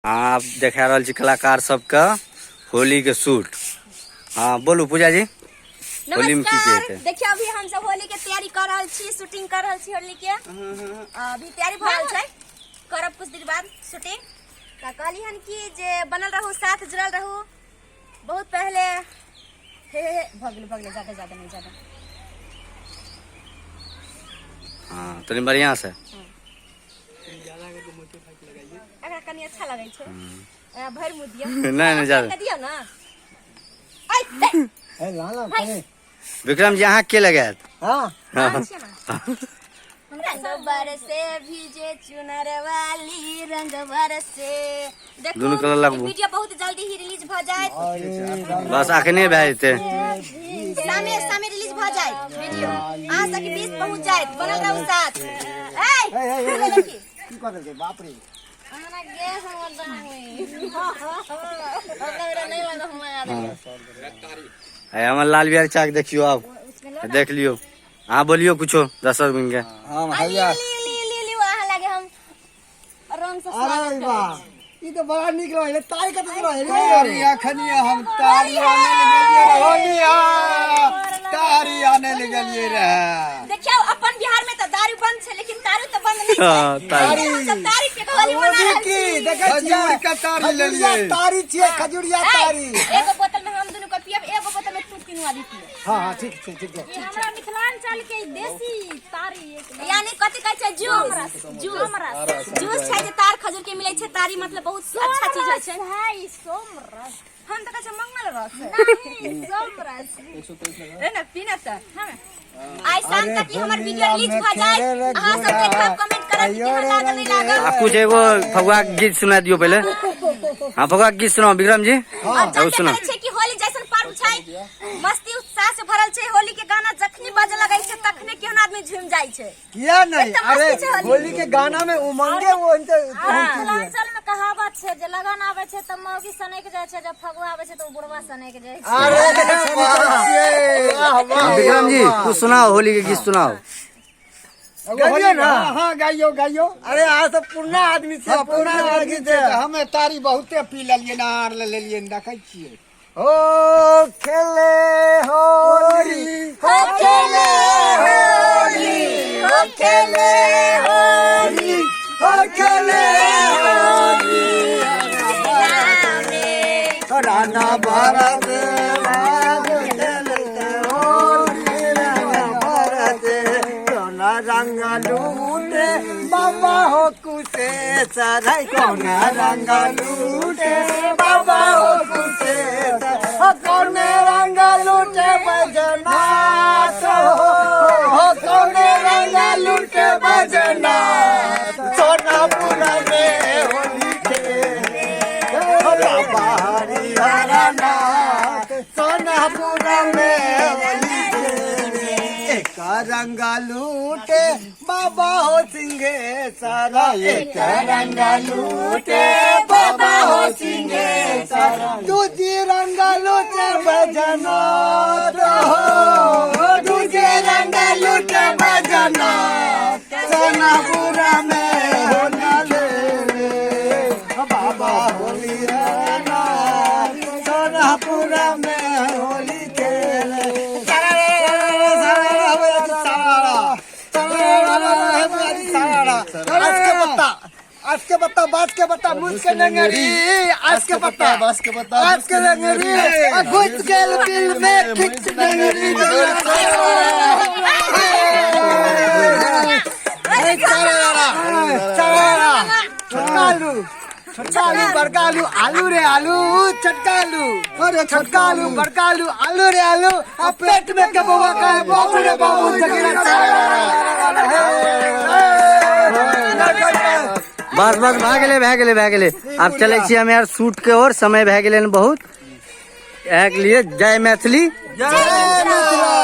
आब देखा रहल छी कलाकार सबके होली के सूट। हाँ बोलू पूजा जी, होली में की की नमस्कार। हेतै? देखियौ अभी हम सब होली के तैयारी कर रहल छी, शूटिंग कर रहल छी होली के। अभी तैयारी भऽ रहल छै, करब कुछ देर बाद शूटिंग। तऽ कहली हन कि जे बनल रहू, साथ जुड़ल रहू। बहुत पहले हे हे हे भऽ गेलै, भऽ गेलै, ज्यादा ज्यादा नहीं ज्यादा। हाँ तनी बढ़िया से एकरा कनी अच्छा लगै छै, एकरा भरि मुँह दियौ। नहीं नहीं ज्यादा के दियौ ना। ऐ, दे। ए लाला कनी। विक्रम जी अहाँ के लगायत? हां। हाँ। रंग बरसे भीजे चुनर वाली, रंग बरसे। देखो दुनू कलर लगबू। वीडियो बहुत जल्दी ही रिलीज भ जाए। बस अखने भए जेतै। सामे सामे रिलीज भ जाए वीडियो, अहाँ सबके बीच पहुंच जाए। बनल रहू साथ। ए ए, ए, ए, देखी की कर देलकै बाप रे। है हमर लाल बिहारी चाक देखियो, आब देख लियो। अहाँ बोलियो कुछो दशरथ बन के। हम हैया ली ली ली ली, अहाँ लागे हम रंग से अरे स्वागत करै वाह, छी। ई तो बड़ा नीक रहे, तारी कत रहे रे। तारी अखनी हम तारी आने ले गेलिए रहे, होली तारी आने ले गेलिए रहे। देखियौ अपन बिहार में तऽ दारू बंद छै, लेकिन दारू तऽ बंद नहीं छै। हाँ, तारी। एहि बेर हमसब तारी के होली वो मना भी रहल की छी। देखै छियै, खजूर के तारी खजूरिया लेलियै। तारी छियै, खजूरिया ए, तारी। एगो बोतल में हम दुनू के पियब, एगो बोतल में तू तीनू आदमी पियब। हाँ हाँ ठीक छै, ठीक छै। हमरा मिथिलांचल के ई देसी तारी एक यानी कथि कहै छै, जूस, जूस, जूस छै जे तार खजूर के मिलै छै। तारी मतलब बहुत अच्छा चीज होइ छै। है ई सोमरस। हम तऽ कहै छै मंगल रस। नहीं, सोमरस। रे ना पी ना तऽ आइ शाम तक ई हमर वीडियो रिलीज भऽ जाए। अहाँ सब देखब, कमेंट करब कि केहन लागल, नहि लागल। आ कुछ एगो फगुआ के गीत सुना दियो पहले। हाँ फगुआ के गीत सुनाओ विक्रम जी। और एगो जानते सुनाओ। करै छै कि होली जैसन पर्व छै, मस्ती उत्साह से भरल छै। होली के गाना जखनी बजे लगै छै तखने केहन आदमी झूम जाइ छै। किया नहीं? एकदम अरे मस्ती छै होली। होली के गाना में उमंगे वो मिथिलांचल में कहावत छै जे लगन आबै छै तऽ मौगी सनक जाइ छै, जब फगुआ आबै छै तऽ ओ बुढ़वा सनक जाइ छै। अरे वाह वाह। विक्रम जी कुछ सुनाओ, होली के गीत सुनाओ। गाइयो ना। हाँ गाइयो गाइयो। अरे आज तो पुरना आदमी छै, हाँ, पुरना पुरना आदमी आदमी छै। छै, हमे तारी बहुते पी लेलियै ना, आर ले लेलियै, देखै छियै। हो खेले होली, हो खेले होली, हो खेले होली, हो खेले होली, राना भरत भाग खेलते होली, राना भरत सोना रंग लूटे बाबा हो कुशेश्वर, कौन रंग लूटे बाबा हो कुशेश्वर, हो कौन रंग लूटे बजनाथ हो कौन रंग लूटे बजनाथ, सोनापुर में होली खेले हो बाबा हरिहरनाथ, सोनापुर में होली खेले। एक रंग लूटे बाबा हो सिंहेश्वर, एक रंग लूटे बाबा हो सिंहेश्वर, दूजी रंग लूटे बजनाथ हो, दूजे रंग लूटे बजनाथ, सोनापुर में होली खेले बाबा होली नाथ, सोनापुर में होली खेले। आज के पत्ता, आज के पत्ता, बात के पत्ता, मुझ के नंगरी, आज के पत्ता, बास के पत्ता, आज के नंगरी, घुस गेल बिल में खिच नंगरी। छोटका आलू, छोटका आलू, बड़का आलू, आलू रे आलू, छोटका आलू, अरे छोटका आलू, बड़का आलू, आलू रे आलू, अब पेट में के बउआ का है बाबू रे बाबू। बस बस भए गेलै, भए गेलै, भए गेलै। आब चलै छी हम यार शूट के ओर, समय भए गेलै हन बहुत। एहिके लिए जय मैथिली, जय मिथिला।